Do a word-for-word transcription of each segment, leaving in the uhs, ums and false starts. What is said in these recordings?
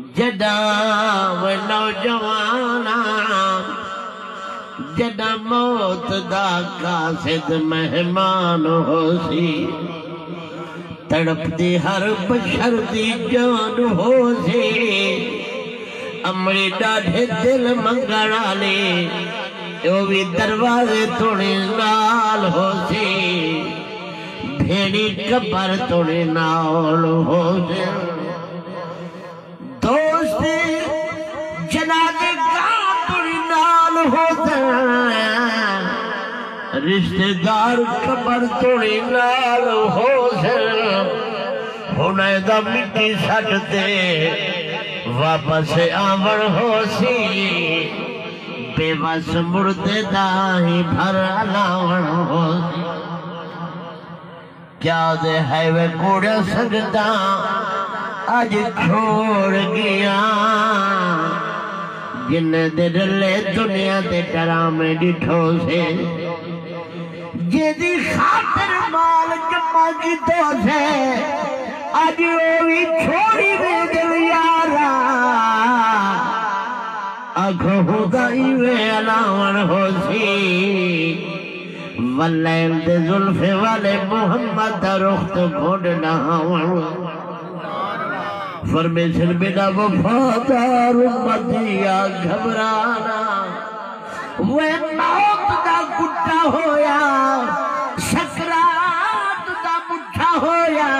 جݙاں وے نوجواناں، جݙاں موت دا قاصد مہمان ہوسی، تڑپدی ہر بشر دی جان ہوسی۔ امڑی ݙاڈھے دل منگݨ آلی، او وی دروازے توڑی نال ہوسی، بھیݨی قبر توڑی نال ہوسی۔ دوست جنازے گاہ توڑی نال ہوسن، رشتہ دار قبر توڑی نال ہوسن۔ ہݨ دا مٹی سٹ تے واپس آوݨ ہوسی، بے وس مڑدے دا ہی بھر الاوݨ ہوسی۔ کیا دے ہے وے کوڑا سنگتاں اڄ چھوڑ ڳیاں، جن دے رلے دنیا دے ڈرامے ݙٹھو سے، جیندی خاطر مال جمع کیتو سے، اڄ او وی چھوڑی ویندن یارا۔ اکھ ہوں دا ایویں الاوݨ ہوسی، ولیل دے زلفیں والے محمد دا رخ توں گھنڈ نہ آوݨ۔ فرمیسن میݙا وفادار امتی آ گھبرانا، وے موت دا گٹا ہویا، سکرات دا مٹھا ہویا،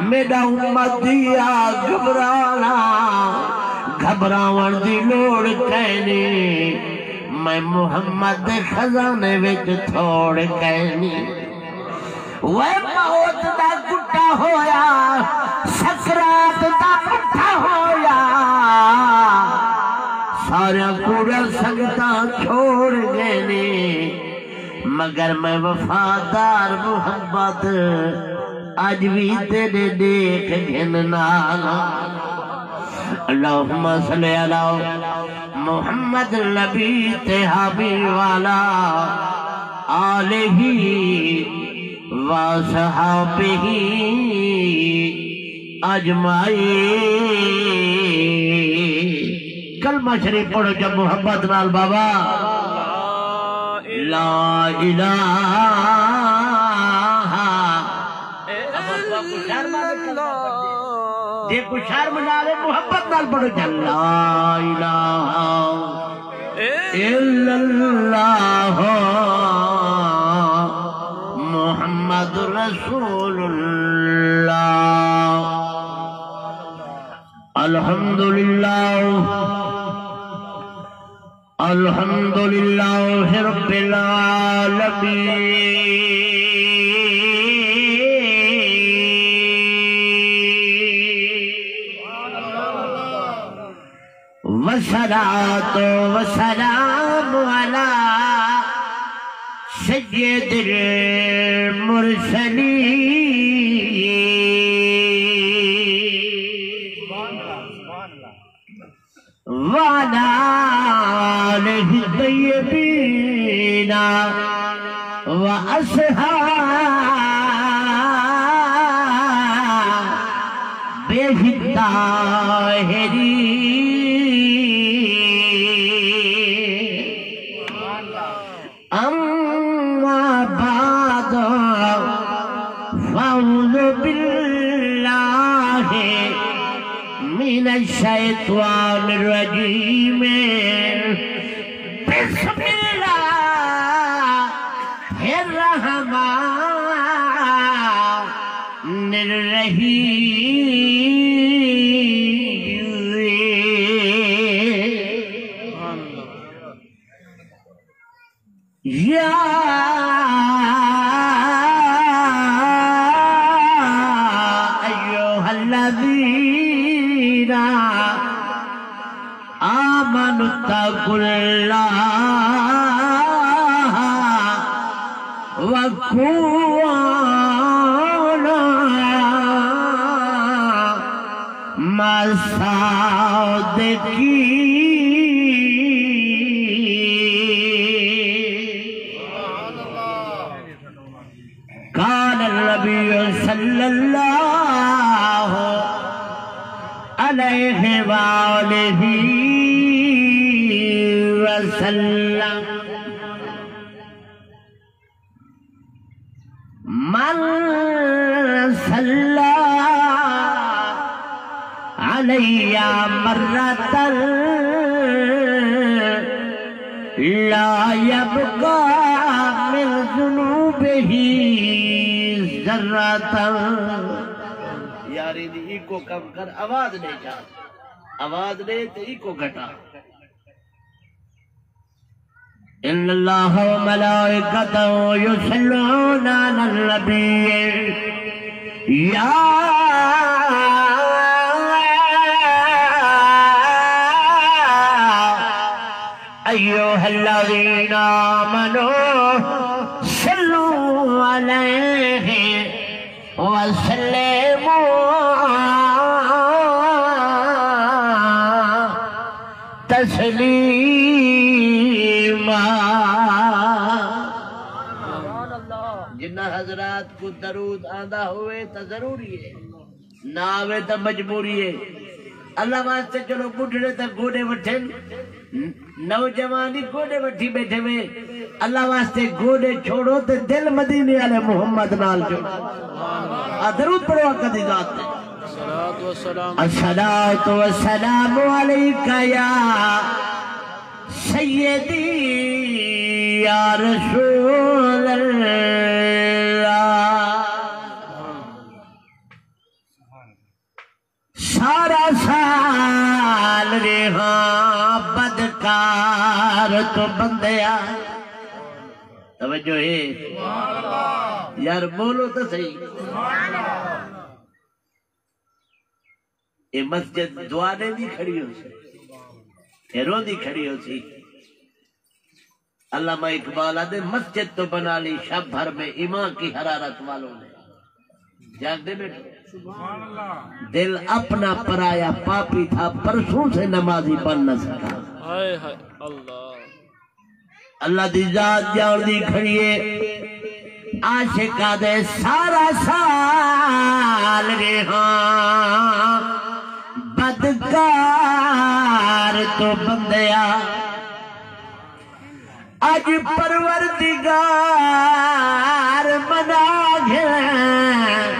میݙا امتی آ گھبرانا، گھبراوݨ دی لوڑ کائنی، میں محمد دے خزانے وچ تھوڑ کائنی۔ وے موت دا گٹا ہویا، سکرات دا مٹھا ہویا، سارے کوڑا سنگتاں چھوڑ ڳئے نے، مگر میں وفادار محمد اڄ وی تیݙے ݙیکھ گھن نال۔ اللہم صلی علی محمد نبی تے حبیب والا، آلہ و صحابہ اجمعین۔ کلمہ شریف پڑھو جب محبت نال بابا۔ لا الہ الا اللہ۔ جے کوئی شرم نہ آوے، محبت نال پڑھو جا، لا الہ الا اللہ محمد رسول اللہ۔ الحمدللہ، الحمدللہ رب العالمین۔ والصلاة والسلام على سيد المرسلين وعلى آله الطيبين وأصحابه الطاهرين۔ أما بعد، فأعوذ بالله من الشيطان الرجيم۔ بسم الله الرحمن الرحيم۔ يا أيها الذين آمنوا اتقوا الله وكونوا مع الصادقين۔ قال النبي صلى الله علیہ وآلہ وسلم۔ من صلی علی مرة لا یبقی من ذنوبہ ذرة۔ یاری دی ایکو کم کر، آواز ݙے جا، آواز ݙے تے ایکو گھٹا۔ ان اللہ و ملائکتہ یصلون علی النبی، یا ایھا الذین آمنوا صلوا علیہ وسلموا تسلیما۔ جنہاں حضرات کوں درود آندا ہووے تاں ضروری ہے، نہ آوے تاں مجبوری ہے۔ اللہ واسطے چلو ٻڈھڑے تاں گوݙے وٹھن، نوجوان ہی گوݙے وٹھی ٻیٹھے وے۔ اللہ واسطے گوݙے چھوڑو تے دل مدینے والے محمد نال جوڑو۔ آ درود پڑھو آقا دی ذات تے۔ الصلاۃ والسلام۔ الصلاۃ والسلام علیک یا سیدی یا رسول اللہ۔ سارا سال ریہاں بدکار توں بندیا۔ توجہ ہے؟ یار بولو تو صحیح۔ اے مسجد دعا ݙیندی کھڑی ہوسی، اے روندی کھڑی ہوسی۔ علامہ اقبال آہدے، مسجد تو بنا لی شب بھر میں ایمان کی حرارت والوں نے۔ جاڳدے ٻیٹھو۔ دل اپنا پرایا پاپی تھا، پرسوں سے نمازی بن نہ سکا۔ ہائے ہائے اللہ۔ اللہ دی ذات ڄاݨدی کھڑی ہے۔ عاشق آہدے سارا سال ریہاں بدکار توں بندیا، اڄ پروردگار منا گھن،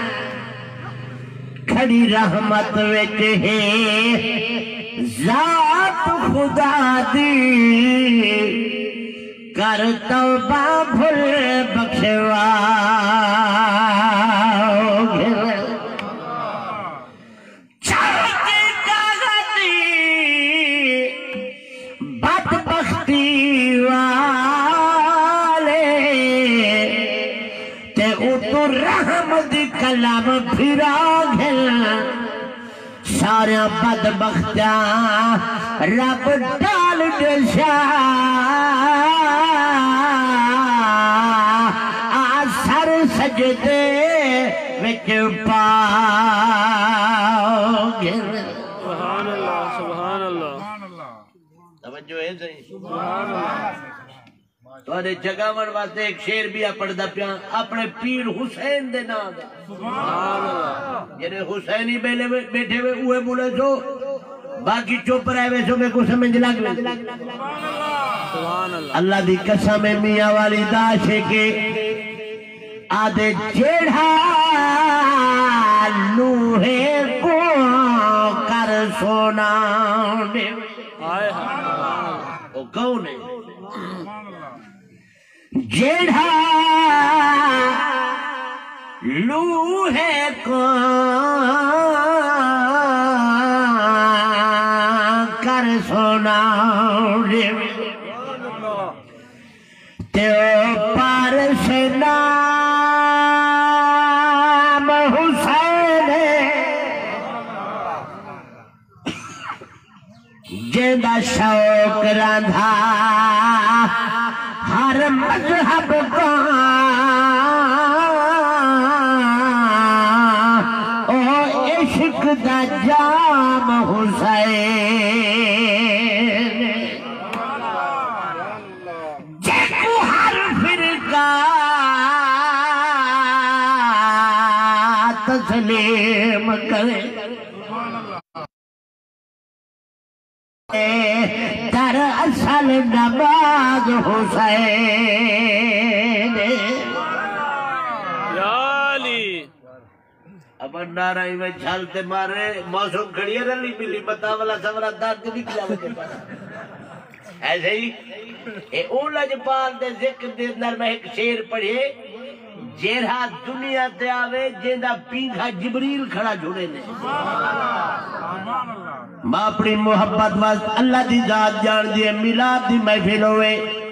کھڑی رحمت وچ ہے ذات خدا دی، کر توبہ بھل بخشوا گھن۔ چڑھدی کاغذی بدبختی والے تے اتوں رحم دی قلم پھرا گھن۔ ساریاں بدبختیاں رب ٹال ݙیسیا، آ سر سجدے وچ پا گھن۔ سبحان اللہ، سبحان اللہ۔ توجہ ہے صحیح۔ سبحان اللہ۔ تہاݙے جگاوݨ واسطے ایک شعر بھی آ پڑھدا پیاں، اپݨے پیر حسین دے ناں دا۔ سبحان اللہ۔ جیڑھے حسینی ٻیلے وے-، ٻیٹھے وے، اوہے ٻولے سو، باقی چپ رہ ویسو، میکوں سمجھ لڳ ویسی۔ سبحان اللہ۔ اللہ دی قسم ہے، میاں والی دا عاشق ہے، آہدے جیڑھا لوہے کوں کر سونا ݙیوے۔ ہائے ہائے۔ او کون ہے؟ جیڑھا لوہے کوں کر سونا ݙیوے، تے او پارس نام حسین ہے۔ جیندا شوق رہندا ہر مذہب کوں، او عشق دا جام حسین۔ جیکوں ہر فرقہ تسلیم کرے۔ در اصل نماز حسین۔ یا علی۔ ابا نعرہ ایویں جھل تے مارے، موسم کھڑی ہے رلی ملی، متاولا سورا درد نکلا وجے پر۔ ایسے ہی اے اون لجپال دے ذکر دے اندر میں ایک شعر پڑھے، جیرھا دنیا تے آوے، جیندا پینگھا جبریل کھڑا جھڑے نے۔ میں اپنی محبت واسطے اللہ دی ذات جان دی ہے، میلاد دی محفل ہوئے،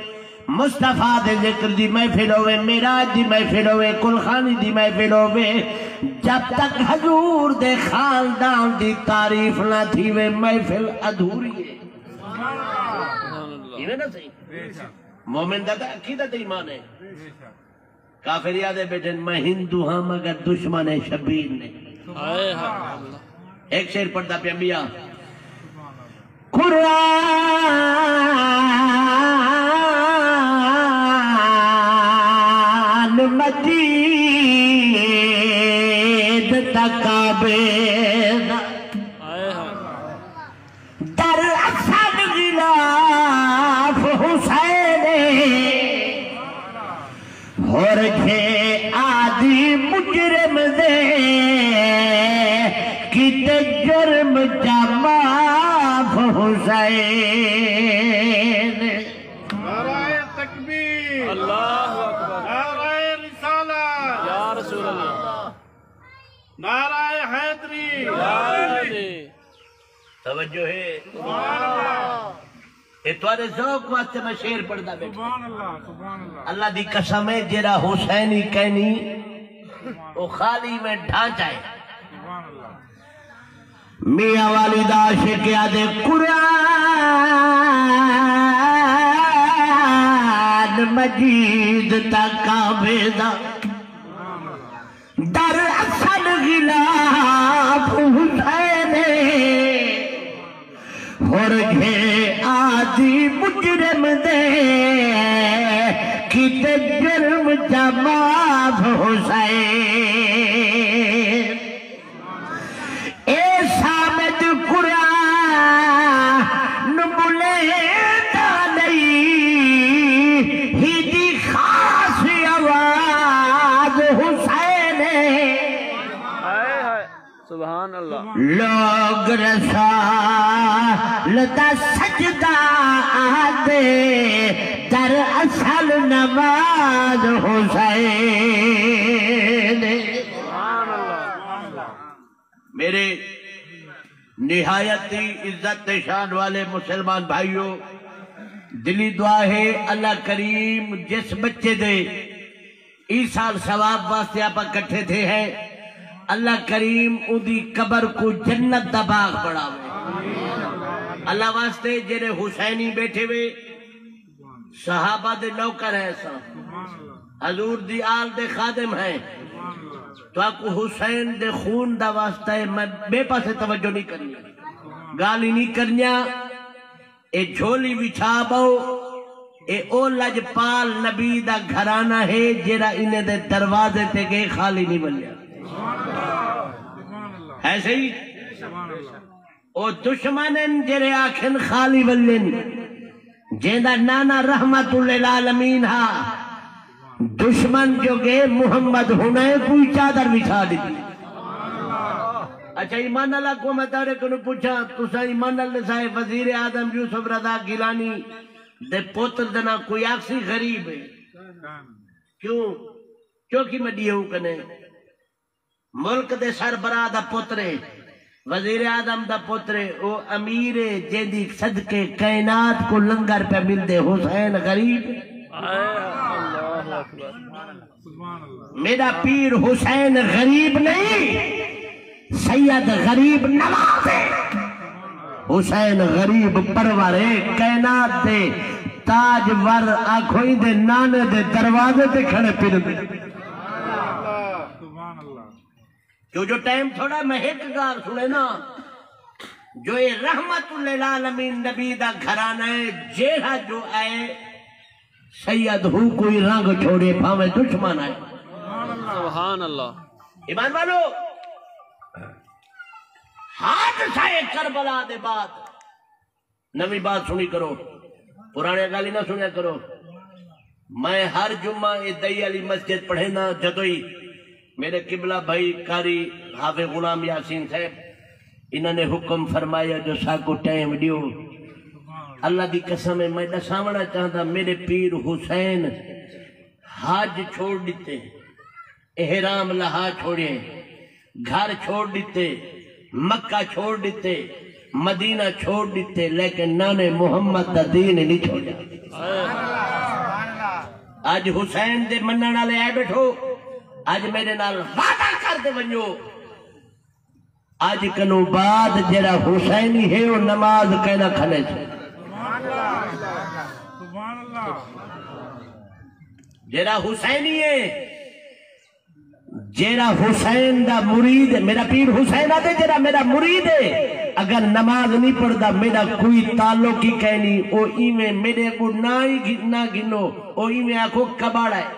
مصطفیٰ دے ذکر دی محفل ہوئے، معراج دی محفل ہوئے، قلخانی دی محفل ہوئے، جب تک حضور دے خاندان دی تعریف نہ تھیوے، محفل ادھوری ہے۔ ایویں نہ صحیح؟ مومن دا تاں عقیدہ تے ایمان ہے۔ کافر یاد ہے بیٹھے، میں ہندو ہاں مگر دشمن ہے شبیر نے۔ ہائے ہائے۔ ایک شعر پڑھدا پیا میاں۔ قرآن مجید تاں کعبے دا، ہائے ہائے۔ در اصل غلاف حسین، ہور گھے آدھی مجرم دے، کیتے جرم چا معاف حسین۔ نعرہ تکبیر۔ اللہ اکبر۔ نعرہ رسالت۔ یا رسول اللہ۔ نعرہ حیدری۔ یا علی۔ توجہ ہے۔ سبحان اللہ۔ اے تہاݙے ذوق واسطے میں شعر پڑھدا بیٹھا۔ سبحان اللہ، سبحان اللہ۔ اللہ دی قسم ہے، جیڑھا حسینی کینی، او خالی میں ڈھانچہ ہے۔ سبحان اللہ۔ میاں والی دا عاشق آدھے، قرآن مجید تاں کعبے دا، در اصل غلاف حسین، ہور گھے آدھی مجرم دے، کیتے جرم چا معاف حسین۔ اے صامد قرآن ٻلیندا نئیں، ہیݙی خاص آواز حسین ہے۔ ہائے ہائے، سبحان اللہ۔ لوگ رسول دا سجدہ آہدے، در اصل نماز حسین ہے۔ سبحان اللہ۔ میرے نہایت ہی عزت شان والے مسلمان بھائیو، دلی دعا ہے، اللہ کریم جس بچے دے ایں سال ثواب واسطے آپاں کٹھے تھے ہیں، اللہ کریم اوندی قبر کوں جنت دا باغ بݨاوے۔ اللہ واسطے جیڑھے حسینی بیٹھے وے، صحابہ دے نوکر ہیں اساں، حضور دی آل دے خادم ہیں۔ تہاکوں حسین دے خون دا واسطہ ہے، میں ٻئے پاسے توجہ نہیں کرنی، ڳالھ ہی نہیں کرنیاں۔ اے جھولی وچھا ٻہو، اے او لجپال نبی دا گھرانہ ہے جیڑھا انہیں دے دروازے تے ڳئے خالی نہیں ولیا۔ ہے صحیح؟ او دشمن ہن جیڑھے آکھن خالی ولن، جیندا نانا رحمت للعالمین ہا۔ دشمن جو ڳئے محمد حنین کوں چادر وچھا ݙتی۔ اچھا، ایمان اللہ کوں میں تہاݙے کنوں پچھاں، تساں ایمان اللہ ݙسائے، وزیر اعظم یوسف رضا گیلانی دے پتر دا ناں کوئی آکھسی غریب ہے؟ کیوں؟ کیونکہ میں ݙیہو کنے ملک دے سربراہ دا پتر ہے، وزیر اعظم دا پتر ہے، او امیر ہے، جیندی صدقے کائنات کوں لنگر پیا ملدے۔ حسین غریب۔ اللہ اکبر۔ میݙا پیر حسین غریب نہیں، سید غریب نواز ہے۔ حسین غریب پرور ہے، کائنات دے تاجور آکھو ایندے نانے دے دروازے تے کھڑے پھردے۔ سبحان اللہ۔ جو جو ٹائم تھوڑا میں ہک ڳالھ سݨے نا، جو اے رحمت للعالمین نبی دا گھرانہ ہے، جیڑھا جو آئے سید ہو کوئی رنگ چھوڑے، بھاویں دشمن آئے۔ سبحان اللہ۔ ایمان والو، حادثہ کربلا دے بعد نویں بات سنی کرو، پرانے گالی نہ سنیا کرو۔ میں ہر جمعہ اے دئی والی مسجد پڑھینا، جدوئی میرے قبلہ بھائی قاری حافظ غلام یاسین صاحب، انہاں نے حکم فرمایا جو ساکو ٹائم ڈیو۔ اللہ دی قسم ہے، میں دساونا چاہتا، میرے پیر حسین حج چھوڑ دیتے، احرام لہا چھوڑے، گھر چھوڑ ڈتے، مکہ چھوڑ ڈتے، مدینہ چھوڑ ڈتے، لیکن نانے محمد دا دین نہیں چھوڑیا۔ اج حسین دے منن والے آئے بیٹھو، اج میرے نال وعدہ کر دے ونجو، اج کنوں بعد جڑا حسینی ہے، وہ نماز کہنا کھلے سے۔ جڑا حسینی ہے، جیڑا حسین دا مرید ہے، میرا پیر حسین آدھے، جیڑا میرا مرید ہے، اگر نماز نہیں پڑھدا، میرا کوئی تعلق ہی کائنی۔ او ایویں میرے کو نہ ہی گھ-، نہ گھنو، او ایویں آکھو کباڑا ہے۔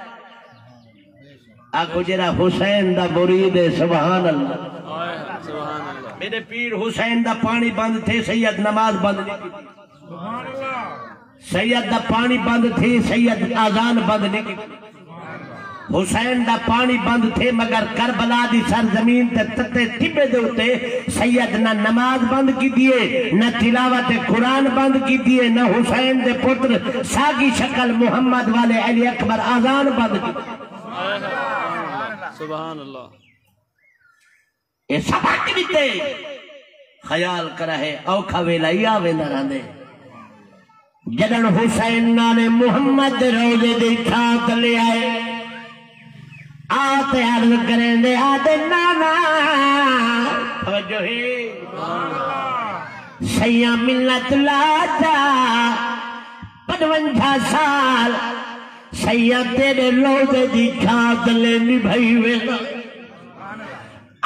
آکھو جیڑا حسین دا مرید ہے، سبحان اللہ۔ میرے پیر حسین دا پانی بند تھے، سید نماز بند نہیں کی۔ سید دا پانی بند تھی، سید اذان بند نہیں کی۔ حسین دا پانی بند تھے، مگر کربلا دی سرزمین تے تتے ٹبے دے اتے سید نہ نماز بند کی دیے، نہ تلاوت قرآن بند کی دیے، نہ حسین دے پتر ساگی شکل محمد والے علی اکبر اذان بند کی۔ سبحان اللہ۔ اے سبق ݙتے۔ خیال کرا ہے اوکھا ویلا ہی آ ویندا رہندے۔ جݙݨ حسین نانے محمد دے روضے دی چھاں تلے آئے، آ تے عرض کریندے آہدے نانا، توجہ ہے، سئیاں منت لا چا، پنجونجھا سال سئیاں تیݙے روضے دی چھاں تلے نبھائی ویندا۔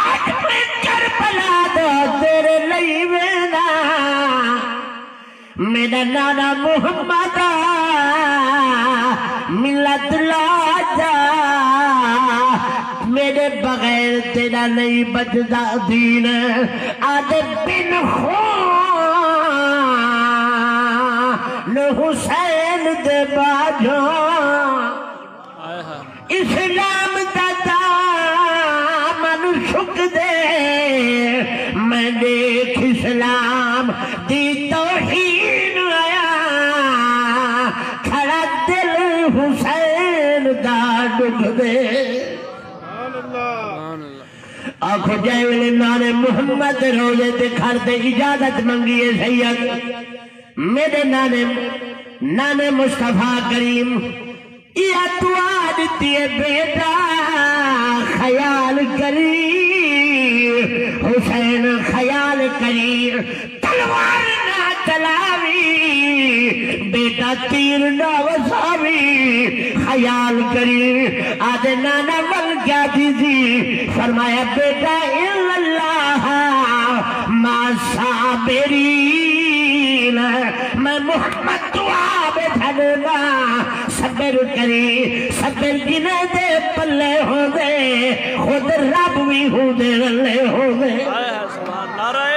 اڄ میں کربلا دا تیرے لئی وینداں، میݙا نانا محمد، منت لا چا، میݙے بغیر تیݙا نہیں بچدا دین۔ آہدے بن خون حسین دے باجھاں اسلام دا دامن سکدے، میں ݙیکھ اسلام دی توہین آیا، کھڑا دل حسین دا ݙکھدے۔ آکھو جئیں ویلے نانے محمد روضے تے کھڑ تے اجازت منگی ہے سید، میݙے نانے، نانے مصطفیٰ کریم، ایہا دعا ݙتی ہے، بیٹا خیال کری، حسین خیال کری، تلوار نہ چلاوی، بیٹا تیر نہ وساوی، خیال کری۔ آہدے نانا ول کیا تھیسی؟ فرمایا، بیٹا ان اللہ مع الصابرین، میں محمد دعا ٻیٹھا ݙینداں، صبر کری، صبر جنہیں دے پلے ہوندے، خود رب وی ہوندے رلے ہوندے۔ نعرہ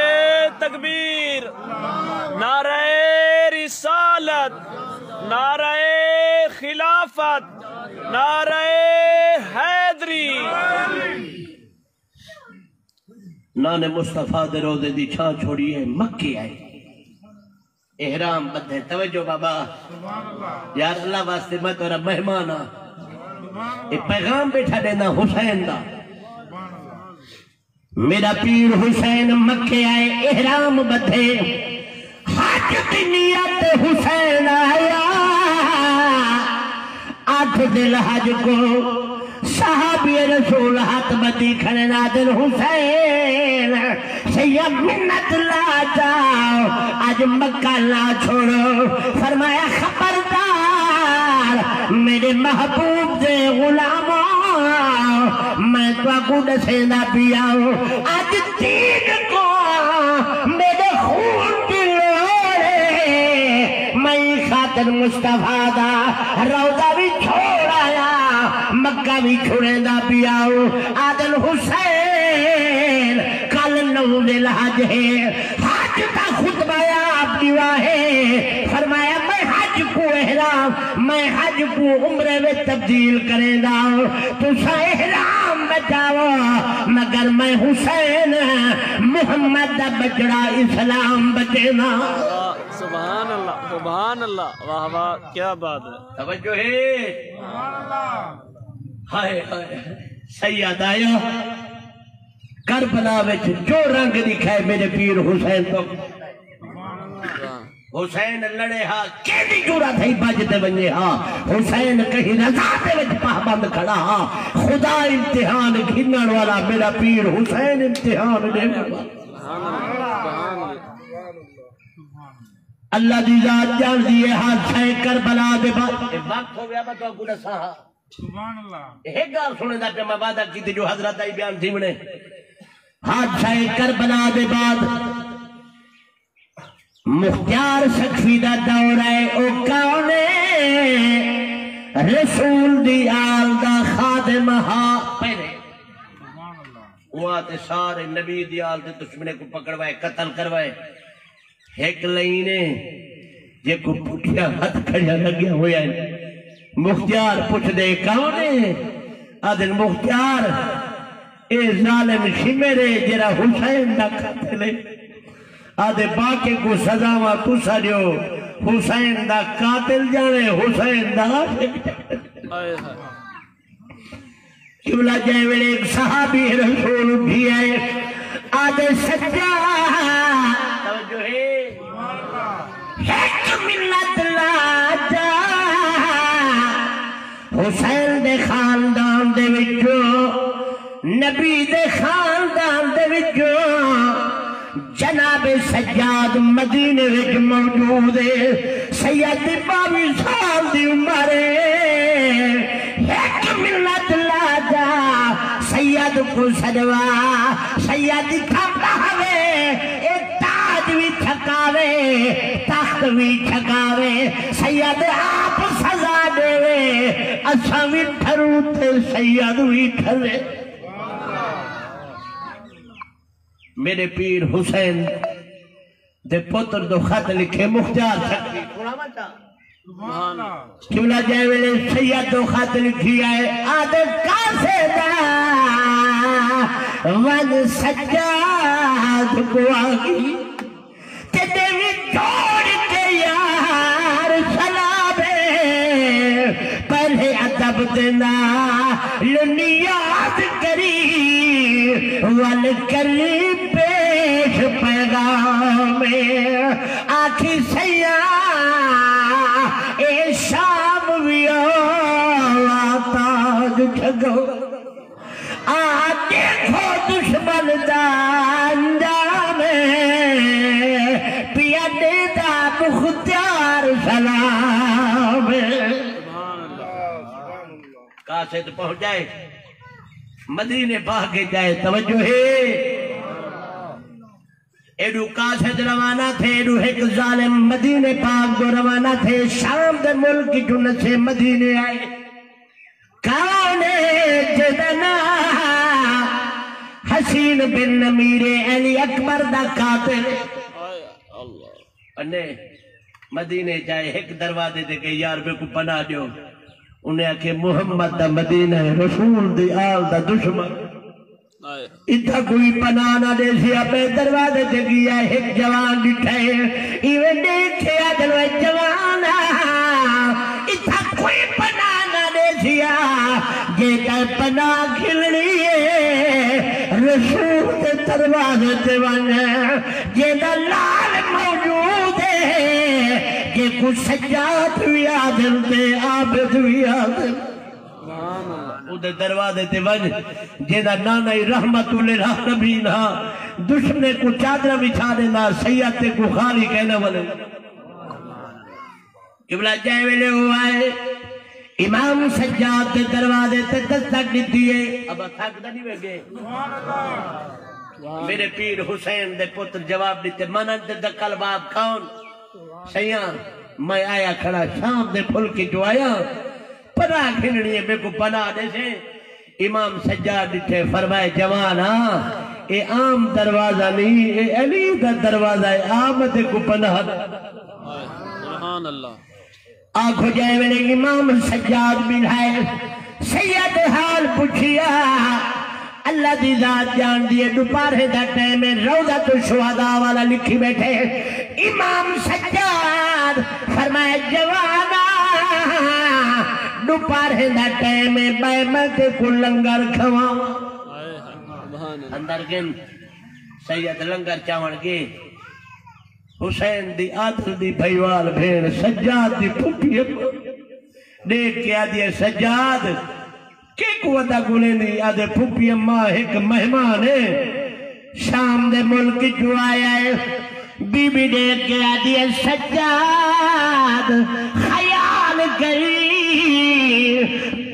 تکبیر، نعرہ رسالت، نعرہ خلافت، نعرہ حیدری۔ نانے مصطفیٰ دے روضے دی چھاں چھوڑی ہے، مکے آئے، احرام ٻدھے۔ توجہ بابا، یار اللہ واسطے میں تیرا مہمان ہاں۔ اے پیغام ٻیٹھا ݙینداں حسین دا۔ میݙا پیر حسین مکے آئے، احرام ٻدھے، حج دی نیت حسین آیا۔ اٹھ ذی الحج کو صحابی رسول ہتھ ٻدھی کھڑے، آہدن حسین سئیاں منت لا چا، اڄ مکہ نہ چھوڑو۔ فرمایا، خبردار میݙے محبوب دے غلامو، میں تہاکوں ݙسیندا پیاں، اڄ دین کوں میݙے خون دی لوڑ ہے، میں خاطر مصطفیٰ دا روضہ وی چھوڑ آیا، مکہ وی چھڑیندا پیاں۔ آہدن حسین، کل نو ذی الحج ہے، حج دا خطبہ آپ ݙیوا ہے۔ فرمایا، میں حج کوں احرام، میں حج کوں عمرے وچ تبدیل کریندا، تساں احرام بچاؤ، مگر میں حسین محمد دا ٻچڑا اسلام بچیندا۔ سبحان اللہ، سبحان اللہ، واہ واہ، کیا بات ہے۔ توجہ ہے۔ ہائے ہائے، سید آیا کربلا وچ جو رنگ ݙکھائے میرے پیر حسین تو۔ حسین لڑے ہا، کیݙی جرأت ہئی بھڄ تے ونڄے ہا۔ حسین کہیں رضا دے وچ پاہ بند کھڑا ہا۔ خدا امتحان گھنݨ والا، میرا پیر حسین امتحان ݙیوݨ والا۔ اللہ دی ذات ڄاݨدی ہے، حادثہ کربلا دے بعد، اے وقت ہو ڳیا، میں تہاکوں ݙساں ہا۔ سبحان اللہ۔ ہک ڳالھ سݨیندا پیا، میں وعدہ کیتے جو حضرت آئی بیان تھیوݨے۔ حادثہ کربلا دے بعد مختیار سقفی دا دور ہے، او کون ہے؟ رسول دی آل دا خادم ہا۔ پہلے سبحان اللہ۔ اواں تے سارے نبی دی آل دے دشمنے کوں پکڑوائے، قتل کروائے۔ ہک لائن ہے، جیکوں پٹھیاں ہتھ کھڑیاں لڳیاں ہوئیاں ہن۔ مختیار پچھدے، کون ہے؟ آہدن، مختیار، اے ظالم شمر ہے، جیڑھا حسین دا قاتل ہے۔ آہدے، باقی کوں سزاواں تساں ݙیو، حسین دا قاتل ڄاݨے، حسین دا عاشق ڄاݨے۔ ہائے ہائے۔ قبلہ جئیں ویلے ہک صحابی رسول اٹھی آئے، آہدے، سجاد، توجہ ہے، ہک منت لا جا، حسین دے خاندان دے وچوں، نبی دے خاندان دے وچوں جناب سجاد مدینے وچ موجود ہے۔ سید دی ٻاویہہ سال دی عمر ہے۔ ہک منت لا جا، سید کوں سݙوا، سید اتھاں ٻہوے، اے تاج وی چھکاوے، تخت وی چھکاوے، سید آپ سزا ݙیوے، اساں وی ٹھروں تے سید وی ٹھرے۔ میݙے پیر حسین دے پتر دو خط لکھے، مختیار سکھی۔ سبحان اللہ۔ قبلہ جئیں ویلے سید دو خط لکھی آئے، آہدے، قاصدا، ونڄ سجاد کوں آکھی، تیݙے وی توڑ کے یار سلام ہے۔ پہلے ادب دے نال نیاز کری، ول کری پیش پیغام۔ آکھی، سیاں، اے شام وی آلا تاج جھڳو۔ آ ݙیکھو دشمن دا انجام، پیا ݙیندا مختیار سلام۔ قاصد پہنچائے، مدینے پاک اچ آئے، توجہ ہے۔ ایݙو قاصد روانہ تھئے، ایݙو ہک ظالم مدینے پاک دو روانہ تھئے، شام دے ملک چوں نسے مدینے آئے۔ کون ہے جیندا ناں حصین بن نمیر، علی اکبر دا قاتل؟ انے مدینے چ آئے، ہک دروازے تے ڳئے، یار، میکوں پناہ ݙیو۔ انہیں آکھے، محمد دا مدینہ ہے، رسول دی آل دا دشمن۔ ہائے۔ اتھاں کوئی پناہ نہ ݙیسی۔ ٻئے دروازے تے ڳیا، ہک جوان ݙٹھا ہے۔ ایویں ݙیکھ کے آہدن، وے جوان، اتھاں کوئی پناہ نہ ݙیسی۔ جے تیں پناہ گھنݨی ہے، رسول دے دروازے تے ونڄ، جیندا لال موجود ہے، جیکوں سجاد وی آہدن تے عابد وی آہدن۔ اوندے دروازے تے ونڄ، جیندا نانا ہی رحمت للعالمین ہا، دشمنے کوں چادراں وچھا ݙیندا، سید تیکوں خالی کائنا ولے۔ قبلہ جئیں ویلے او آئے، امام سجاد دے دروازے تے دستک ݙتی ہے۔ ابا تھک دا نہیں ویگے؟ میرے پیر حسین دے پتر جواب ݙتے، من انت دق الباب، کون؟ سیاں، میں آیا کھڑا، شام دے ملک چوں آیا، پناہ گھنݨی ہے، میکوں پناہ ݙیسیں۔ امام سجاد ݙٹھے، فرمائے، جوان، ہاں، اے عام دروازہ نہیں، اے علی دا دروازہ ہے، آ مت کو پناہ۔ سبحان اللہ۔ آکھو جے ویلے امام سجاد ٻلھائے، سید حال پچھیا، اللہ دی ذات جان دی ہے، دوپہرے دا ٹائم ہے، روضۃ الشہداء والا لکھی بیٹھے۔ امام سجاد فرمائے، جوانا، دوپہرے دا ٹائم ہے، بئے میں تے کو لنگر کھواواں۔ اندر گن سید لنگر چاوݨ ڳئے۔ حسین دی عادل دی بھائیوال بھیݨ سجاد دی پھپھی اماں ݙیکھ کے آہدی ہے، سجاد کیکوں ادا ڳولیندیں؟ آہدے، پھپھی اماں، ہک مہمان ہے، شام دے ملک چوں آیا ہے۔ بی بی ݙیکھ کے آہدی ہے، سجاد خیال کری،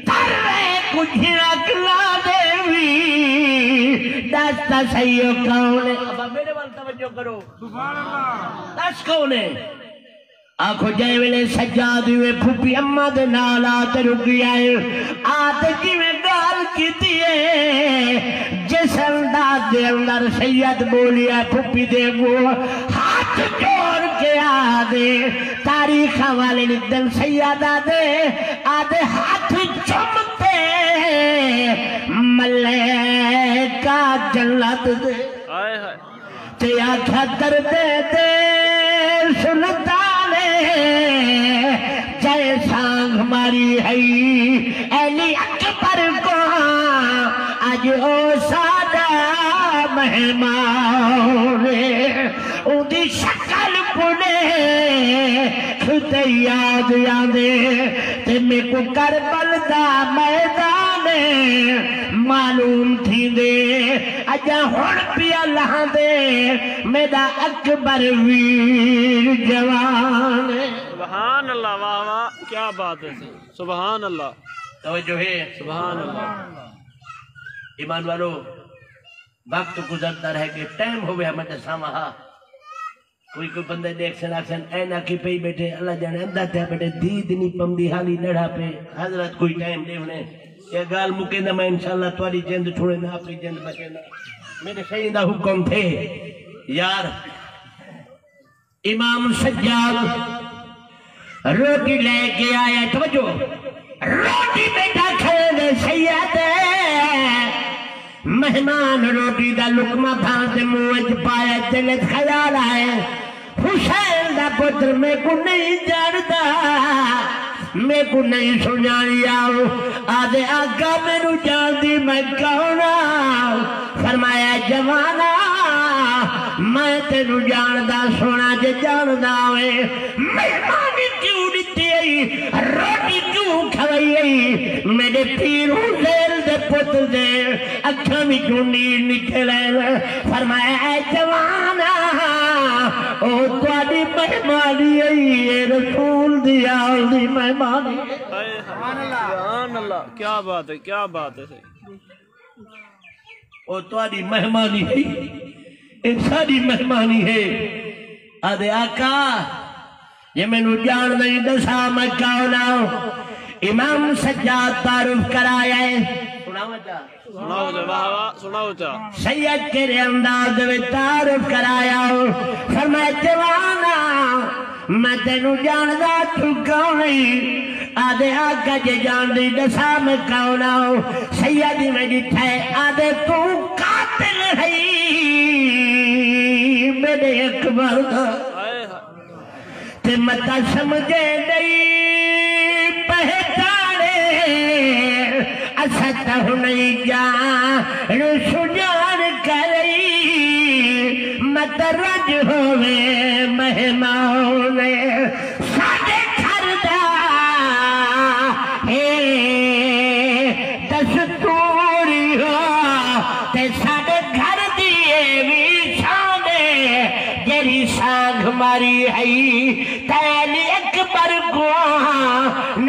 ترے کوں جھڑک نہ ݙیوی۔ ݙس تاں سہی او کون ہے؟ ابا میݙے ول توجہ کرو۔ سبحان اللہ۔ ݙس کون ہے؟ آکھو جے ویلے سجاد ہوئے پھپھی اماں دے نال آ تے رک ڳیا ہے۔ آ تے جیویں ڳالھ کیتی ہے، جس انداز دے اندر سید ٻولیا پھپھی دے اڳوں ہتھ جوڑ کے آہدے، تاریخاں والے لکھدن سید آہدے، آہدے ہتھ چم تے ملائکہ جنت دے۔ ہائے ہائے۔ تے آکھیا، دردیں دے سلطان جئیں سانگھ ماری ہئی، علی اکبر کوں اڄ او ساݙا مہمان۔ اوندی شکل کوں ݙیکھ تے یاد آندے، تے میکوں کربل دا میدان معلوم تھیندے۔ اڄاں ہݨ پیا لہاندے، میݙا اکبر ویر جوان۔ سبحان اللہ، واہ واہ، کیا بات ہے سر، سبحان اللہ۔ توجہ ہے۔ سبحان اللہ۔ ایمان والو، وقت گزردا رہ ڳئے، ٹائم ہووے ہا میں ݙساواں ہا۔ کوئی کوئی بندے ݙیکھسن آکھسن، عینک ہی پئی ٻیٹھے، اللہ ڄاݨے اندھا تھیا ٻیٹھے، دید نی پمدی، حالی ݙڑھا پئے۔ حضرت کوئی ٹائم ݙیوݨے۔ اے ڳالھ مکیندا، میں انشاءاللہ تہاݙی جند چھوڑیندا، اپݨی جند بچیندا۔ میݙے سئیں دا حکم تھے یار۔ امام سجاد روٹی لے کے آیا، توجہ، روٹی ٻیٹھا کھاویندے سید۔ مہمان روٹی دا لقمہ بھاندے منہ وچ پایا، دل وچ خیال آئے، حسین دا پتر میکوں نہیں ڄاݨدا، میکوں نہیں سنڄاݨیا۔ آہدے، آقا میکوں ڄاݨدیں، میں کون ہاں؟ فرمایا، جوانا، میں تینوں ڄاݨداں، سوہݨا جے ڄاݨدا ہوویں، مہمانی کیوں ݙتی ہئی، روٹی کیوں کھوائی ہئی؟ میݙے پیر حذیل دے پتر دے اکھاں وچوں نیر نکل آئے۔ فرمایا، اے جوانا، او تہاݙی مہمانی ہئی، اے رسول دی آل دی مہمانی۔ سبحان اللہ، کیا بات ہے، کیا بات ہے۔ او تہاݙی مہمانی ہئی، اے ساݙی مہمانی ہے۔ آہدے، آقا، جے میکوں ڄاݨدیں، ݙسا میں کون ہاں؟ امام سجاد تعارف کرایا ہے۔ سݨاواں چا؟ سݨاؤ چا، واہ واہ، سݨاؤ چا۔ سید کیڑھے انداز دے وچ تعارف کرایا۔ فرمایا، جوانا، میں تینوں ڄاݨداں، توں کون ہئیں؟ آہدے، آقا جے ڄاݨدیں، ݙسا میں کون ہاں؟ سید ایویں ݙٹھا ہے، آہدے، توں قاتل ہئیں میݙے اکبر دا۔ ہائے ہائے۔ تے متاں سمجھے نئیں پہچاݨے، اساں تاں ہݨ ای ڄاݨ سنڄاݨ کرئیں، متاں رڄ ہووے مہمان ساݙے گھر دا۔ ہے دستور ہا تے ساݙے گھر دی اے وی شان ہے، جیڑھی سانگھ ماری ہئی تیں علی اکبر کوں